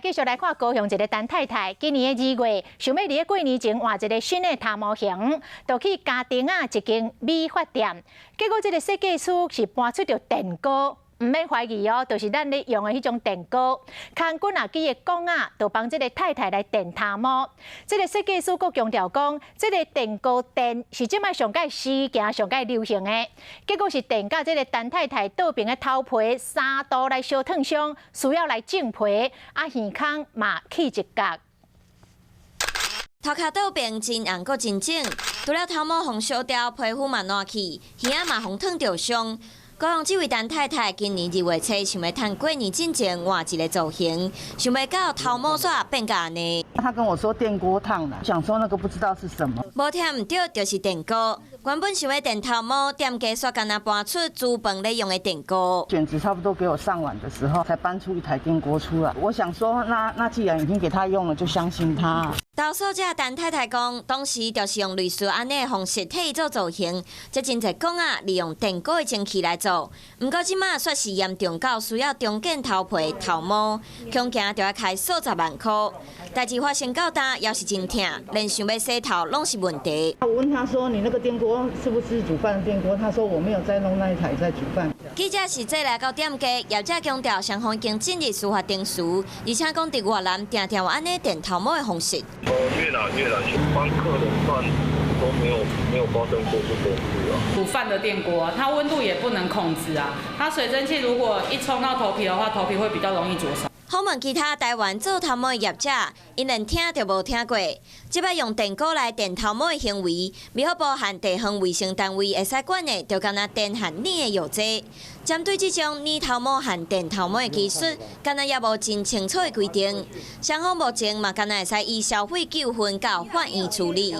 繼續來看高雄一个陳太太，今年的2月，想欲佇咧過年前換一个新的頭毛型，就去嘉定仔一間美髮店。結果這个設計師是搬出著電鍋，毋免懷疑哦，就是咱咧用的彼種電鍋，牽滾仔支的管仔，就幫這个太太來電頭毛。這个設計師閣強調講，這个電鍋電是這擺上蓋時行、上蓋流行的。結果是電甲這个陳太太倒爿的頭皮3度來燒燙傷，需要來種皮，啊耳孔嘛起一角。頭殼倒爿真紅閣真腫，除了頭毛予燒掉，皮膚嘛爛去，耳仔嘛予燙著傷。高雄這位陳太太今年2月初想欲趁過年進前換一个造型，想袂到頭毛煞變甲按呢。他跟我說電鍋燙啦，想說那個不知道是什麼。無聽毋著，就是電鍋。原本想欲電頭毛，店家煞干焦搬出煮飯咧用的電鍋。卷子差不多給我上完的時候，才搬出一台電鍋出來。我想說，那既然已經給他用了，就相信他。投訴者陳太太講，當時就是用類似按呢的方式替伊做造型，這真濟管仔利用電鍋的蒸汽來做。毋過這馬煞是嚴重到需要重建頭皮頭毛，恐驚著愛開數十萬箍。代誌發生到今，猶是真疼，連想欲洗頭攏是問題。我問他說：“你那個電鍋是不是煮飯的電鍋？”他說：“我沒有在弄那一台在煮飯。” 記者實際來到店家，業者強調雙方已經進入司法程序，而且講佇越南定定有按呢電頭毛的方式。越南越南，幫客人算都沒有發生過這種事啊。煮飯的電鍋，它溫度也不能控制啊。它水蒸氣如果一衝到頭皮的話，頭皮會比較容易灼傷。訪問其他台灣做頭毛的業者，𪜶連聽都無聽過。這擺用電鍋來電頭毛的行為，衛福部和地方衛生單位會使管的，就敢若電和染的藥劑。針對這種染頭毛和電頭毛的技術，敢若猶無真清楚的規定。雙方目前嘛，敢若會使以消費糾紛到法院處理。